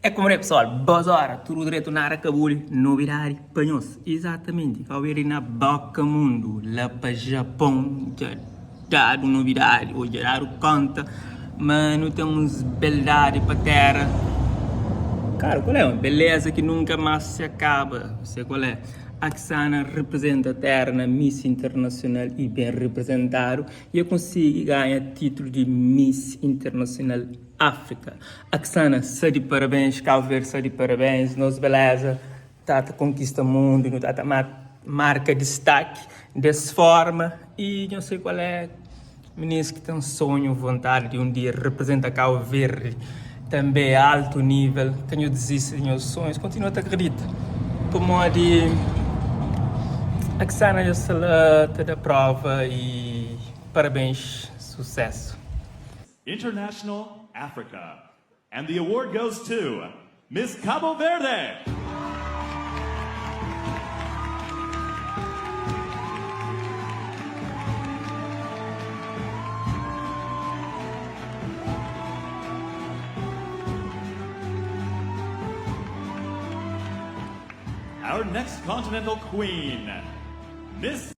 É kumre pessoal, boas hora, tudo dretu nada kabuli, nobidadi pa nhos. Exatamente, kau verde na boka mundu, la pa Japon dja dadu nobidadi ou dja dadu konta ma nu ten uns beldadi pa tera. Klaru, kual é? Un beleza ki nunka mas se akaba, se kual é? Aksana representa tera na Miss Internacional y ben representadu y e konsigi ganha titulu di Miss Internacional Áfrika. Aksana sta di parabéns, Cabo Verde sta di parabéns, nos beleza ta ta konkista mundu, nu ta ta marka distaki des forma y nhos sai kual é minis ki ten sonhu, vontadi di un dia representa Cabo Verde tanbe a altu nível, ka nhos dizisti di nhos sonhus, kontinua ta akredita pamodi Aksana dja sta la ta da prova y parabéns, susesu. International Africa and the award goes to Miss Cabo Verde. Our next continental queen, Miss.